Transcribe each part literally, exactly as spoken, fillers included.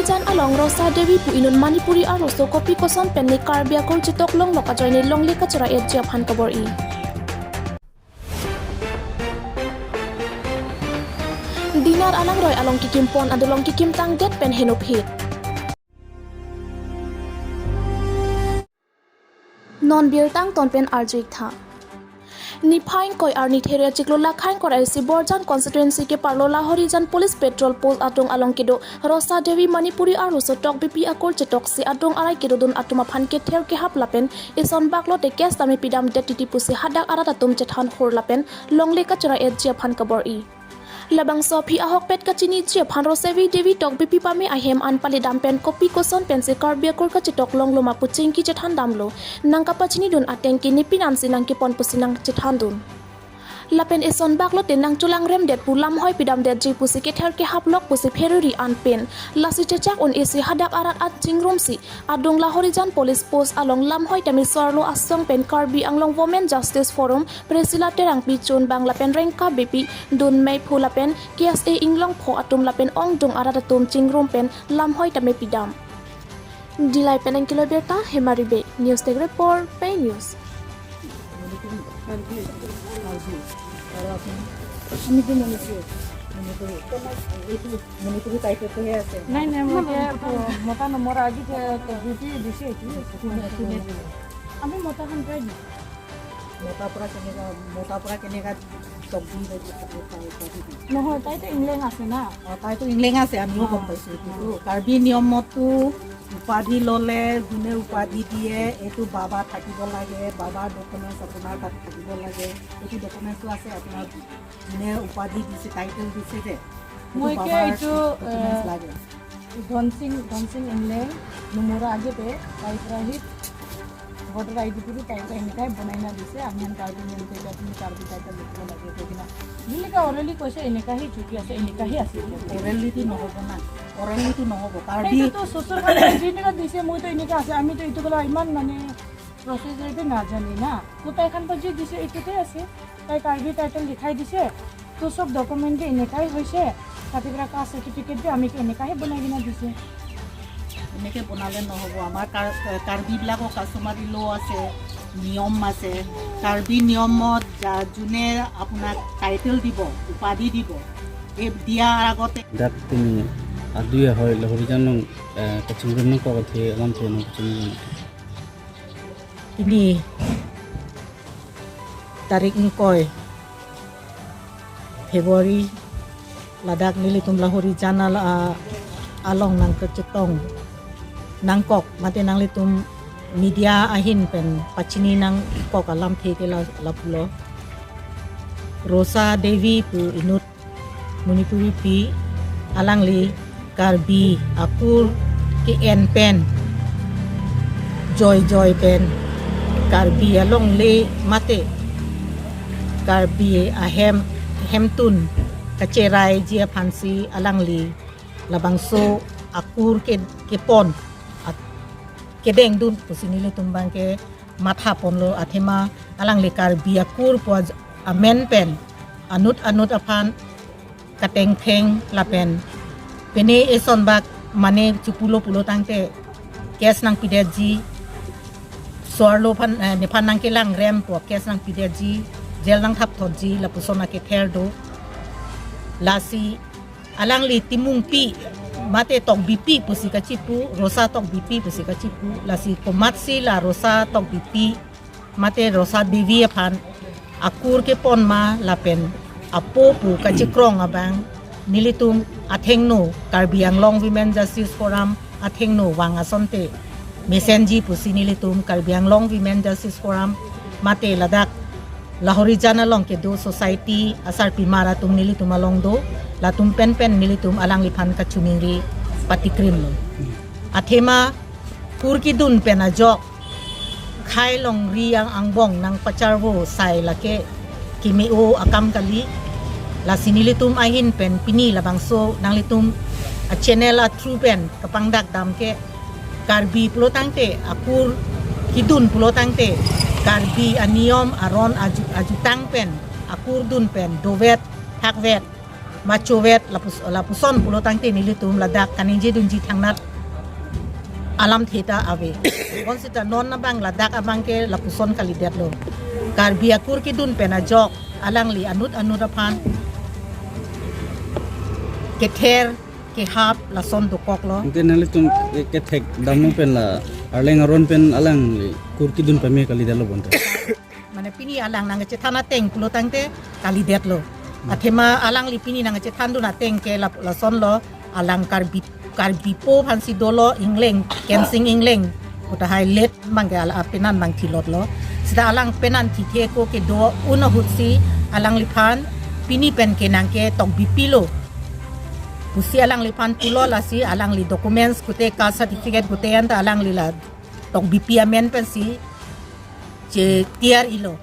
Chan along Rosa Devi pu inut Manipuri arloso kopi koson pen ne Karbi akur chetok longlok ajoine longle kachera-etji aphan kabor-i. Dinar alangroi along kikim pon adolong kikim tangdet pen henophit. Non birta angton pen arju-ik tha. Niphai ingkoi arni there achiklo lakhai ingkoi ra isi Borjan constituency keparlo Lahorijan police patrol post adung along kedo Rosa Devi Manipuri arloso tokbipi akur chetoksi adung arai kedodun atum aphan kether kehap lapen ison bak lote case tame pidamdet titi pusi hadak arat atum chethan hur lapen longle kachera-etji aphan kabor-i. Labangso aphi ahokpet kachiniji aphan Rosa Devi tokbipi pame ahem an palidam pen kopi koson pensi Karbi akur kachetok longlo ma pu chingki chethan damlo. Nangkapachinidun ateng ke nepin ansi nangkepon pusi nangchethandun. Lapen ison bak lote nangcholangremdet pu lamhoi pidamdetji pusi kether kehaplok pusi pheruri an pen. Lasi chechak un-esi hadak arat an chingrumsi adung Lahorijan police post along lamhoi tame so-arlo asong pen Karbi Anglong Women Justice Forum, Priscilla Terangpi chunbang lapen Rengka Beypi dun meiphu lapen K S A inglongpho atum lapen ongdung arat atum chingrum pen lamhoi tame pidam. Dillai pen angkilo birta Hemari Bey, News Desk Report, Pei News. আমি তো মণিপুৰী, মণিপুৰী, এইটো মণিপুৰী টাইপতে আছে। নাই, নাই, মই এতিয়া মতা নমৰা, আজি যে ডিউটি দিছে, এইটো কোনে, কোনে দিলে? আমি মতাখন প্ৰায় দিওঁ। মতাৰ পৰা কেনেকা, মতাৰ পৰা কেনেকা চব্জি ভাজি খাব পাৰি, উপাধি দি? নহয়, তাইতো ইংলেং আছে না। অ, তাইতো ইংলেং আছে, আমিও গম পাইছোঁ এইটো। কাৰ্বি নিয়মতো উপাধি ল'লে, যোনে উপাধি দিয়ে, এইটো বাবা থাকিব লাগে, বাবাৰ ডকুমেণ্টছ আপোনাৰ তাত থাকিব লাগে। এইটো ডকুমেণ্টছো আছে আপোনাৰ, যোনে উপাধি দিছে, টাইটেল দিছে যে, এইটো মই এতিয়া বাবাৰ এইটো, ডকুমেণ্টছ এ, লাগে। ধনসিং, ধনসিং ইংলেং, নুমৰা আগতে, তাইৰ পৰা সি ভোটাৰ আই ডি টো তাইৰ পৰা এনেকাই বনাই না দিছে, আমি এখন কাৰ্বি নিয়ম কৰি আপুনি কাৰ্বি টাইটেল লিখিব লাগে, কৈ কিনা। যেনেকা অৰেলি কৈছে, এনেকা সি চুটি আছে, এনেকা সি আছে। অৰেলিটো নহ'ব না, অৰেলিটো নহ'ব। কাৰ্বি সেইটোতো চুচুৰ কাৰণে যেনেকা দিছে, মইতো এনেকা আছে, আমিতো এইটো বোলে ইমান মানে প্ৰচেছ এইটো নাজানি না। তো তাই এখন পৰা যি দিছে, এইটোতে আছে। তাই কাৰ্বি টাইটেল লিখাই দিছে। তো সব ডকুমেণ্ট যে এনেকাই হৈছে, তাতে পৰা কাষ্ট চাৰ্টিফিকেট যে আমি কি এনেকাহে বনাই কিনে দিছে। এনেকে বনালে নহ'ব। আমাৰ কাৰ-, কাৰ্বিবিলাকৰ কাষ্টমাৰী ল' আছে, নিয়ম আছে। কাৰ্বি নিয়মত যা-, যোনে আপোনাক টাইটেল দিব, উপাধি দিব, এই দিয়াৰ আগতে Dak pini adui ahoi Lahorijan along, eh, kachingrum nangkok athe alamthe nangkachingrum. Pini tarik ingkoi February, ladak nelitum Lahorijan al-, a-, along nangkachetong nangkok, mate nanglitum media ahin pen pachini nangkok alamthe ke la, lapulo. Rosa Devi pu inut Manipuri pi, alangli Karbi akur ke-en pen, joi joi pen, Karbi alongle mate Karbi ahem, hemtun kacheraiji aphansi alangli labangso akur ke, kepon at-, kedengdun pusi nelitum abangke matha ponlo, athema alangli Karbi akur pu amen pen anut anut aphan katengtheng lapen pine eson bak mane chepulo pulo tangte case nangpidetji, so-arlo aphan, eh, nephan nangkelangrem pu case nangpidetji, jail nangthapthotji, lapuson akether do. Lasi alangli Timungpi mate Tokbipi pusi kachipu, Rosa Tokbipi pusi kachipu, lasi komatsi la Rosa Tokbipi mate Rosa Devi aphan akur kepon ma lapen apo pu kachikrong abang nelitum athengno Karbi Anglong Women Justice Forum athengno vang asonte mesenji pusi nelitum Karbi Anglong Women Justice Forum mate ladak Lahorijan along kedo society asarpimar atum nelitum along do, latum penpen nelitum alangliphan kachiningri patikrimlo. Athema kur kedun pen ajok khei longri ang angbong nangpacharvo sai lake keme-o akam kali. Lasi nelitum ahin pen pini labangso nanglitum a-channel a-through pen kapangdak dam ke Karbi pulo tangte, akur kedun pulo tangte, Karbi aniyom aron aju-, ajutang pen, akur dun pen, dovet, thakvet, Machovet lapus-, lapuson pulo tangte nelitum ladak kaningje dunji thangnat alamthe ta ave. Bonsita non abang ladak abang ke lapuson kalidetlo. Karbi akur kedun pen ajok alangli anut anut aphan kether kehap lason dokoklo. Ante nanglitum ke-, kethek damno pen la Arleng aron pen alangli kur kedun pame kalidetlo bonta. Mane pini alang nangkachethan ateng pulo tangte kalidetlo. Athema alangli pini nangkachethan dun ateng ke lap-, lasonlo, alang Karbi, Karbipo aphansi dolo Engleng, Kensing Engleng. Kutahai late abang ke ala apenan abang thilotlo. Sita alang penan thithe ako kedo un ahutsi alangliphan pini pen ke nangketok bipilo pusi alangliphan pulo, lasi alangli documents kute, caste certificate kute anta alangli la tok bipi amen pensi chetiyar-ilo.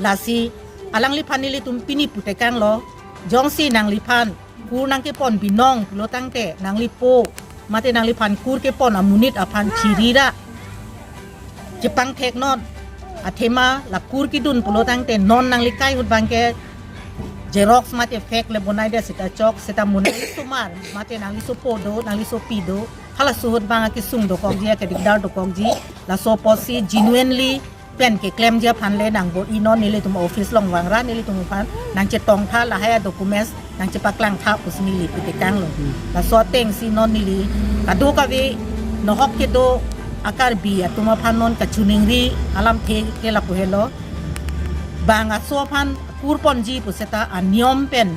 Lasi alangliphan nelitum pini putekanglo, jongsi nangliphan kur nangkepon binong pulo tangte nanglipo mate nangliphan kur kepon amonit aphan chiri ra chepangthek non. Athema la kur kedun pulo tangte non nangli kai ahut abang ke xerox mate fake le bonai det sita chok, sita mo nangli osomar mate nangli osopo do, nangli osopi do, halaso ahut abang akesung dokokji, akedikdar dokokji. Laso apotsi genuinely pen keklemji aphan le nangbor-i non, nelitum office along vangra, nelitum aphan nangchetongtha, lahai adocuments nangchepaklangtha pusi neli putekanglo. Laso atengsi non neli kadokave nohok kedo a-Karbi atum aphan non kachiningri alamthe ke lapu helo. Bang aso aphan kur ponji pusita aniyom pen,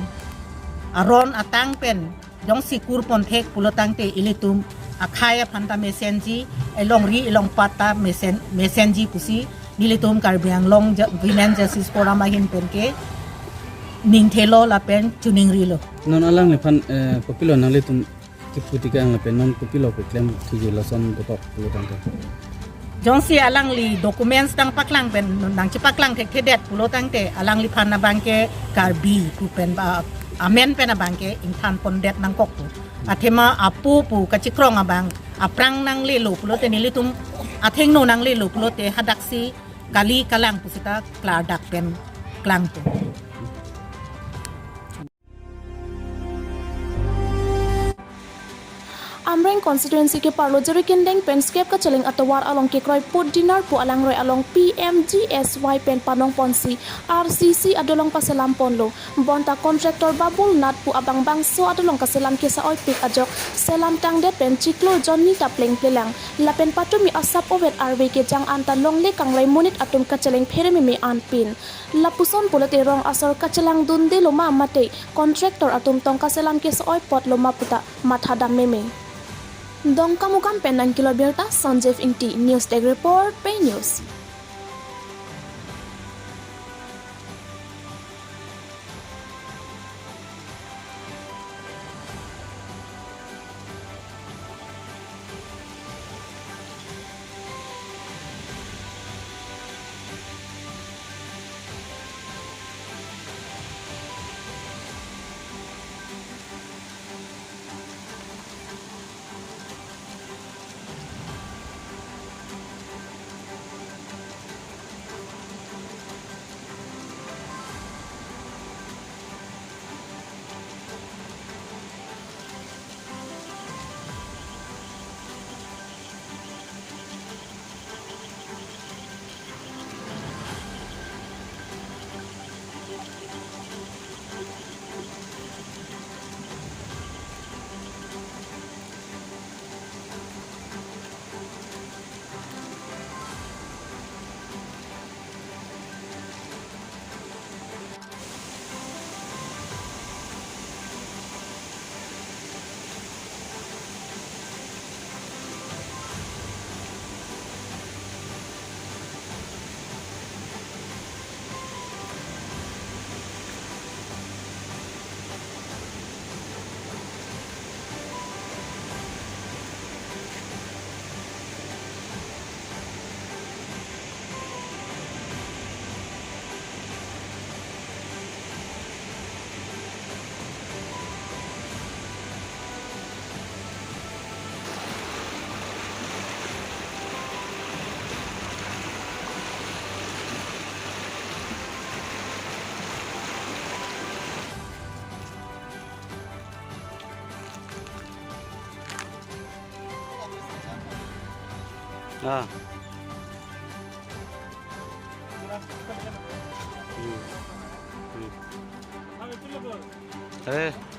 aron atang pen jongsi kur ponthek pulo tangte ilitum akhei aphan ta mesenji, elongri elongpat ta mesen, mesenji pusi nelitum Karbi Anglong Ju-, Women Justice Forum ahin pen keningthelo lapen chiningrilo. Non alangliphan, eh, kopilo nanglitum kipu tekang lapen non kopilo keklem thuji lason dokok pulo tangte? Jongsi alangli documents nangpaklang pen, nangchepaklang thekthedet pulo tangte alangliphan abang ke Karbi pu pen ba amen pen abang ke ingthan pondet nangkok pu. Athema apo pu kachikrong abang, aphrang nanglelo pulote, nelitum athengno nanglelo pulote hadaksi kali kalang pusita klardak pen klangpo. Amreng constituency keparlo Jirikindeng pen skep kacheleng atovar along kekroi put dinar pu alangroi along P M G S Y pen panong ponsi R C C adolong paselam ponlo. Bonta contractor Babul Nath pu abang bangso adolong kaselam kesa-oipik ajok selam tangdet pen chiklo jonni ta plengplelang. Lapen patumi asap ovet arve kejang anta longle kanglai monit atum kacheleng pherememe anpin. Lapuson pulote rong asor kachelang dundelo ma mate contractor atum tongka selam kesa-oi apotlo ma puta matha dam meme. Dongkamukam pen nangkelo birta Sanjeev Ingti, News Desk Report, Pei News. Ah. Hmm. Hmm. Eh.